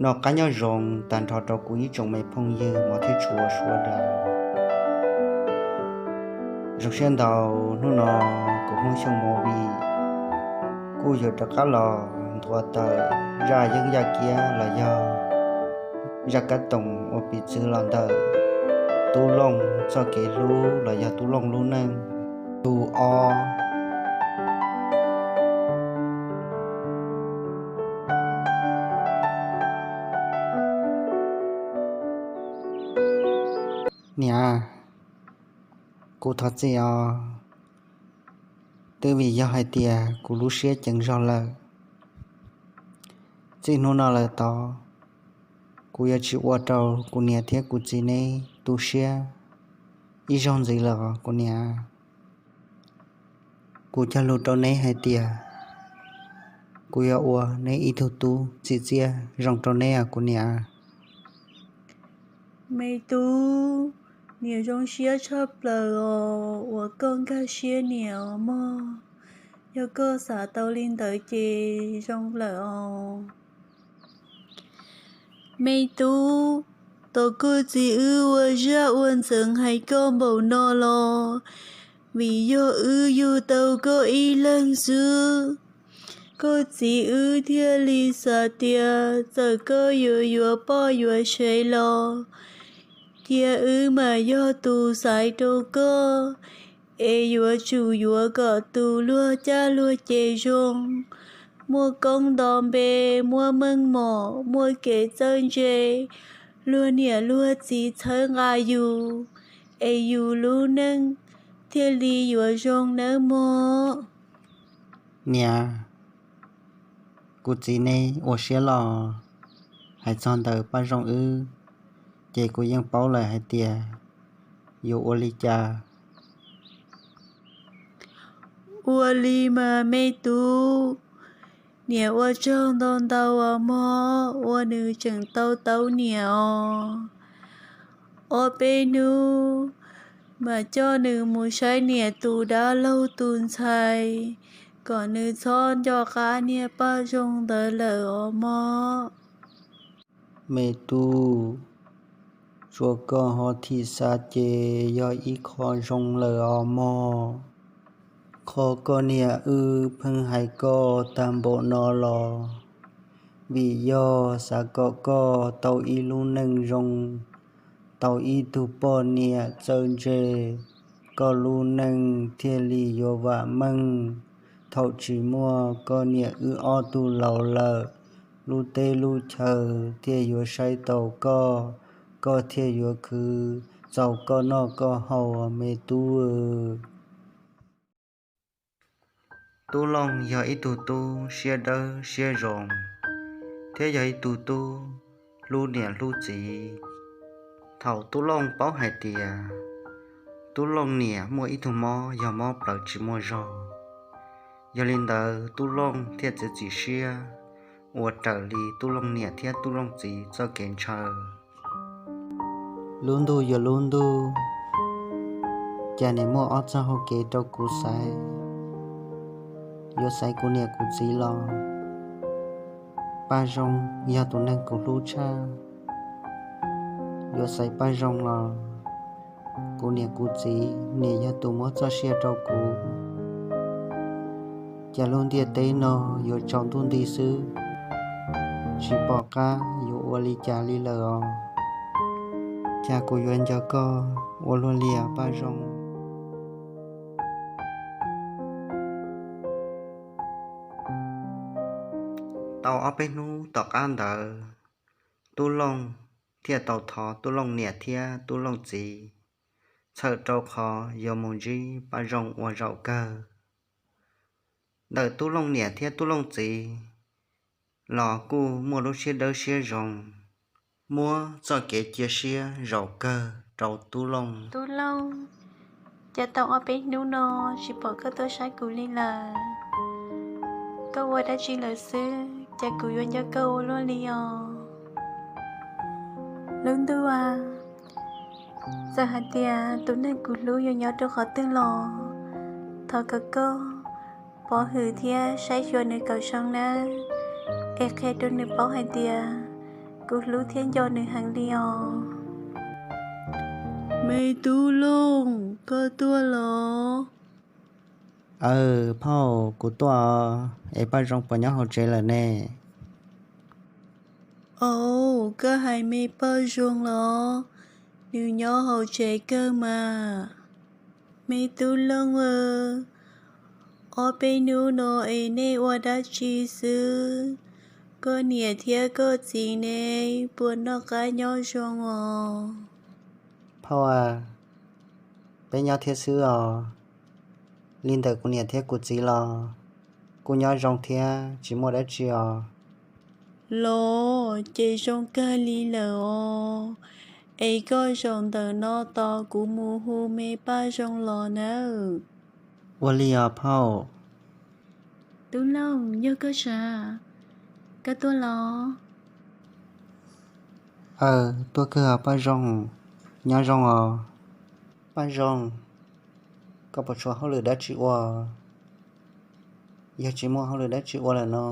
Noj qab nyob zoo tag nrho rau kuv ib tsoom me phooj ywg mog thiab tshua sawv daws. Zoo siab ntau, hnub no kuv Hmoob Xyooj Movie kuj yuav rov qab los nthuav tawm zaj yeeb yaj kiab los yog zaj kab toom uas piv txwv los ntawm Tub Looj txoj kev hlub los yog Tub Looj lub neej tus ob. Niam, kuv thov txim os, twb vim yog hais tias kuv lub siab ceev zog lawm. Txij hnub no lawm tod, kuv yuav tsis ua rau kuv niam thiab kuv txiv neb tu siab ib zaug ntxiv lawm os kuv niam. Kuv cog lus rau neb hais tias kuv yuav ua neb ib tug tub txim txiaj zoo rau neb os kuv niam. Me tub, niam zoo siab tshaj plaws os uas koj nkag siab niam os mog. Yog koj xav tau li ntawd ces zoo lawm os. Me tub, thov koj txiv wb ua zaj ua ntxeev hais koj npaum no los vim yog wb yug tau koj ib leeg xwb. Koj txiv wb thiaj li xav tias txawm koj yuav yuav poj yuav sev los cia wb mam yog tus xaiv rau koj, es yuav tsum yuav kom tus luag caj luag ces zoo, muaj koob nto npe, muaj meej mom, muaj kev txawj ntse, luag niam luag txiv txhawb nqa yus, es yus lub neej thiaj li yuav zoo nawb mog. Niam, kuv txiv neb ua siab loj. Hais txog ntawm Paj Zoo wb, ces kuv yeej paub lawm hais tias yuav ua li cas. Ua li mas me tub, niam ua tsaug ntau ntau os mog uas nws tseem tau taub niam os. Ob peb hnub mas coj nws mus saib niam tus dab laug tus ntxhais, kom nws txhob nco qab niag Paj Zoo ntawd lawm os mog. Me tub, tsuas koj ho thim xav ces yog ib qho zoo lawm os mog. Qhov koj niam wb pheej hais koj tag npaum no los vim yog xav kom koj tau ib lub neej zoo, tau ib tug poj niam txawj ntse, koj lub neej thiaj li yuav vam meej. Thaum tsis muaj koj niam wb ob tug laus lawm, lub teb lub chaw thiaj yuav saib taus koj, koj thiaj yuav khwv txaus koj noj koj haus me tub. Tub Looj yog ib tug tub siab dawb siab zoo, thiab yog ib tug tub hlub niam hlub txiv. Thaum Tub Looj paub hais tias Tub Looj niam muaj ib tug mob yog mob plawv tsis muaj zog, yog li ntawd Tub Looj thiaj txiav txim siab ua raws li Tub Looj niam thiab Tub Looj txiv txoj kev ntshaw. Lub ntuj yuav lub ntuj, cas nim muaj ob txoj hau kev rau kuv xaiv. Yuav xaiv kuv niam kuv txiv los Paj Zoo yog tus neeg kuv hlub tshaj. Yuav xaiv Paj Zoo los kuv niam kuv txiv nim yog tus muab txoj sia rau kuv. Cas lub ntiaj teb no yuav tsaus ntuj nti xwb, tsis pom qab yuav ua li cas li lawm os. Cas kuv yuav nco koj ua luaj li os Paj Zoo. Tau ob peb hnub tom qab ntawd, Tub Looj thiaj tau thov Tub Looj niam thiab Tub Looj txiv txhawm rau qhov yuav mus ntsib Paj Zoo ua zaum kawg. Ntawm Tub Looj niam thiab Tub Looj txiv los kuj muaj lub siab dawb siab zoo, muab txoj kev cia siab zaum kawg rau Tub Looj. Tub Looj, cas tau ob peb hnub no tsis pom koj tuaj saib kuv li lawm. Koj ua dab tsi lawm xwb, cas kuv yuav nco koj ua luaj li os. Lub ntuj a, txawm hais tias tus neeg kuv hlub yuav nyob rau qhov twg los thov kom koj pov hwm thiab saib xyuas nws kom zoo nawb, es qhia rau nws paub hais tias Kuv hlub thiab nco nws heev li os. Me Tub Looj, koj tuaj los? Aw, phauj, kuv tuaj os. Es Paj Zoo puas nyob hauv tsev lawm ne? Au, koj hais me Paj Zoo los? Nws nyob hauv tsev kawg mas. Me Tub Looj aw, ob peb hnub no es nej ua dab tsi xwb? Koj niam thiab koj txiv ne, puas noj qab nyob zoo os? Phauj aw, peb nyob thiab xwb os. Li ntawm kuv niam thiab kuv txiv los kuj nyob zoo thiab tsis muaj dab tsi os. Los ces zoo kawg li lawm os. Es koj zaum ntawm no tos kuv mus hu me Paj Zoo los nawb. Ua li os phauj. Tub Looj, yog koj sav, koj tuaj los? Aw, tuaj kawg os Paj Zoo, nyob zoo os. Paj Zoo, koj puas tshuav hauj lwm dab tsi ua? Yog tsis muaj hauj lwm dab tsi ua lawm no,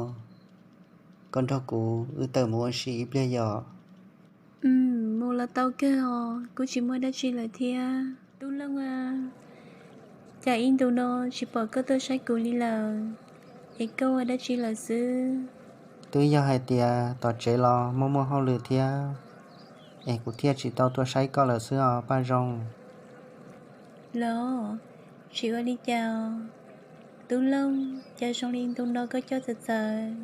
koj nrog kuv wb tawm mus ua si ib pliag yom? Mus los tau kawg os, kuj tsis muaj dab tsi lawm thiab. Tub Looj aw, cas ib ntus no tsis pom koj tuaj saib kuv li lawm, es koj ua dab tsi lawm xwb? Twb yog hais tias tom tsev los muaj muaj hauj lwm thiab, es kuv thiaj tsis tau tuaj saib koj lawm xwb os Paj Zoo. Los, tsis ua li cas os. Tub Looj, cas zoo li ntu no koj coj txawv txawv?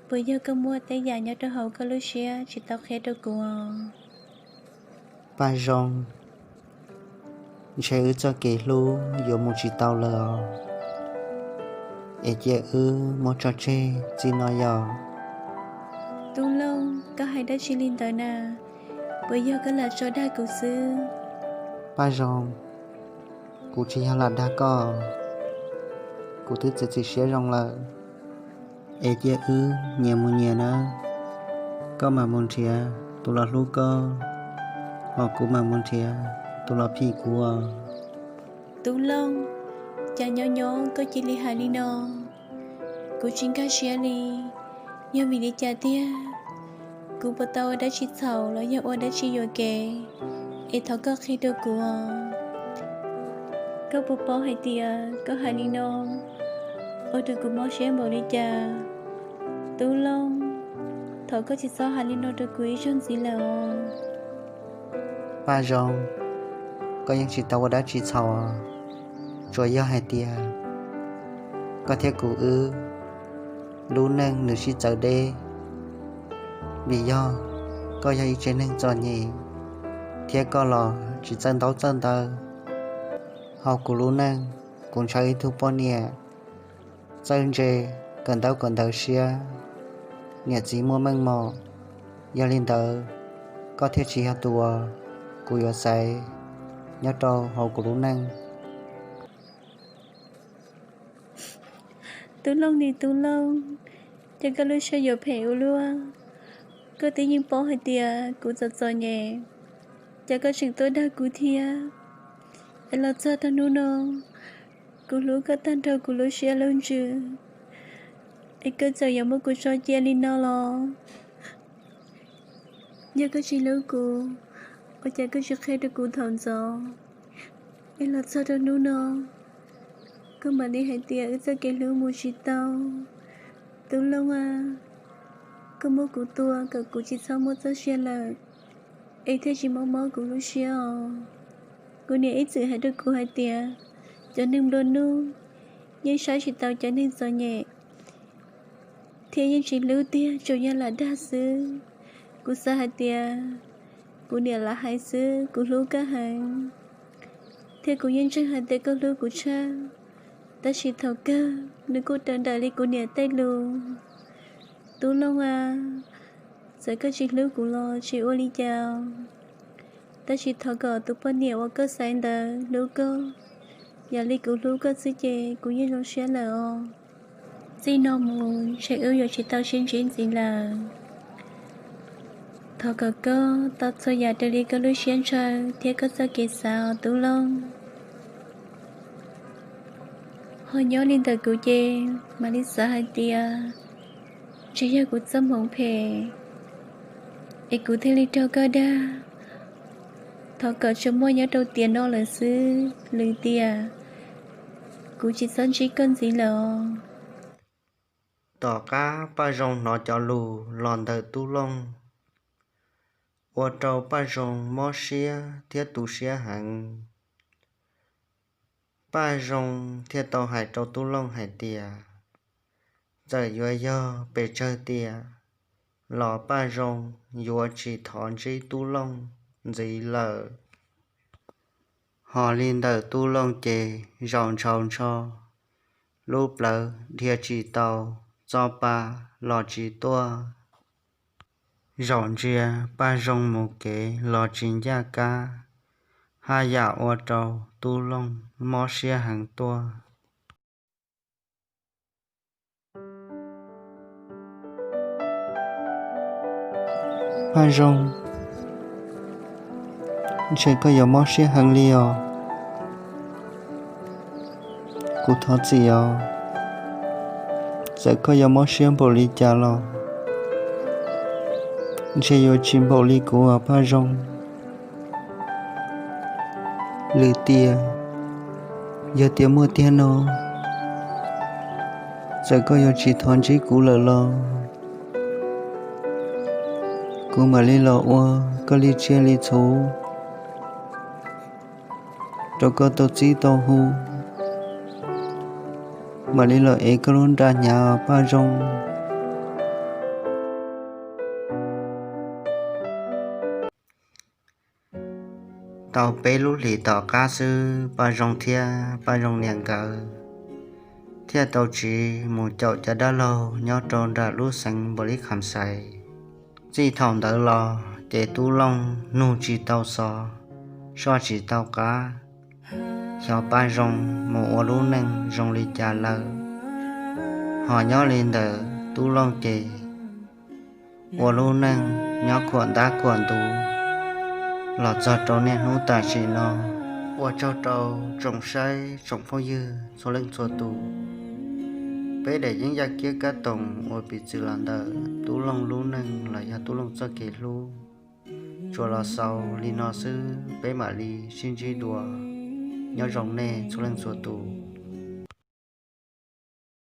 Puas yog koj muaj tej yam nyob rau hauv koj lub siab tsis tau qhia rau kuv os? Paj Zoo, ntshe wb txoj kev hlub yuav mus tsis tau lawm os, es cia wb muab tso tseg txij no yog. Tub Looj, koj hais dab tsi li ntawd na? Puas yog koj lam tso dag kuv xwb? Paj Zoo, kuv tsis yog lam dag koj, kuv twb txiav txim siab zoo lawm, es cia wb nyias mus nyias nawb. Koj mam mus nrhiav tus los hlub koj, hos kuv mam mus nrhiav tus los phim kuv os. Tub Looj, cas nyob nyob koj cia li hais li no, kuv tsis nkag siab li. Yog vim li cas tiag? Kuv puas tau ua dab tsi txhaum los yog ua dab tsi yuam kev, es thov koj qhia rau kuv os. Koj puas paub hais tias koj hais li no ua rau kuv mob siab npaum li cas? Tub Looj, thov koj tsis txhob hais li no rau kuv ib zaug ntxiv lawm os. Paj Zoo, koj yeej tsis tau ua dab tsi txhaum, tsuas yog hais tias koj thiab kuv wb lub neej nws sib txawv deb, vim yog koj yog ib tsev neeg txom nyem, thiab koj los tsis txawj ntaub txawj ntawv. Hauv kuv lub neej, kuv ntshaw ib tug poj niam txawj ntse, kawm ntaub kawm ntawv siab, niam txiv muaj meej mom. Yog li ntawd, koj thiaj tsis yog tus uas kuv yuav xaiv nyob rau hauv kuv lub neej. Tub Looj ne Tub Looj, cas koj lub siab yuav phem ua luaj? Koj twb yeej paub hais tias kuv txom txom nyem, cas koj tseem tuaj dag kuv thiab? Es los txog rau hnub no, kuv hlub koj tag nrho kuv lub siab lub ntsws, es koj txawm yuav muab kuv tso cia li no los? Yog koj tsis hlub kuv, ua cas koj tsis qhia rau kuv thaum ntxov? Es los txog rau hnub no, koj mam li hais tias wb txoj kev hlub mus tsis tau. Tub Looj a, koj muab kuv tua kom kuv tsis txhob muaj txoj sia lawm, es thiaj tsis mob mob kuv lub siab os. Kuv niam ib txwm hais rau kuv hais tias cov neeg nplua nuj yeej saib tsis taus cov neeg txom nyem, thiab yeej tsis hlub tiag, tsuas yog lam dag xwb. Kuv xav hais tias kuv niam lam hais xwb, kuv hlub koj heev, thiab kuv yeej ntseeg hais tias koj hlub kuv tshaj. Tab sis thaum kawg nws kuj raws nraim li kuv niam tej lus. Tub Looj a, txawm koj tsis hlub kuv los tsis ua li cas, tab sis thov kom tus poj niam uas koj xaiv ntawd hlub koj yam li kuv hlub koj xwb ces kuv yeej zoo siab lawm os. Txij no mus ntshe wb yuav tsis tau sib ntsib ntxiv lawm. Thov kom koj tau txhua yam raws li koj lub siab ntshaw thiab koj txoj kev xav os Tub Looj. Ho nyob li ntawm kuv ces mam li xav hais tias ntshe yog kuv txoj hmoov phem, es kuv thiaj li raug koj dag. Thov kom tsuas muaj nyob rau tiam no lawm xwb, lwm tiam kuv tsis txhob ntsib koj ntxiv lawm os. Tom qab Paj Zoo hnov cov lus los ntawm Tub Looj, ua rau Paj Zoo mob siab thiab tu siab heev. Paj Zoo thiaj tau hais rau Tub Looj hais tias, txawm yuav yog pes tsawg tiam los Paj Zoo yuav tsis thov ntsib Tub Looj ntxiv lawm. Hos li ntawm Tub Looj ces zaum ntshaus ntsho, lub plawv dhia tsis tau, txoj pa los tsis tuaj. Zaum ntsia Paj Zoo mus kev los tsis ncaj qab, haj yam ua rau Tub Looj mob siab heev tuaj. Paj Zoo, ntshe koj yuav mob siab heev li os. Kuv thov txim os, txawm koj yuav mob siab npaum li cas los ntshe yuav tsis npaum li kuv os Paj Zoo. Lwm tiam, yog tias muaj tiag no, txawm koj yuav tsis thov ntsib kuv lawm los kuv mam li los ua koj li tsiaj li txhu rau koj tau txib tau hu, mam li los ev koj lub nra hnyav Paj Zoo. Tau peb lub hlis tom qab xwb, Paj Zoo thiab Paj Zoo niam nkawd thiaj tau tsiv mus caum cov dab laug nyob rau nram lub xeev Npaus Lis Kham Xais. Txij thaum ntawd los ces Tub Looj nug tsis tau xov, soj tsis tau qab, xyov Paj Zoo mus ua lub neej zoo li cas lawm. Hos nyob li ntawm Tub Looj ces ua lub neej nyob khuam ntab khuam ntuv los txog rau niaj hnub tam sim no. Ua tsaug rau tsoom saib tsoom phooj ywg txhua leej txhua tus. Peb daim yeeb Yaj Kiab Kab Toom ua piv txwv los ntawm Tub Looj lub neej los yog Tub Looj txoj kev hlub tsuas los xaus li no xwb, peb mam li sib ntsib dua. Nyob zoo nej txhua leej txhua tus.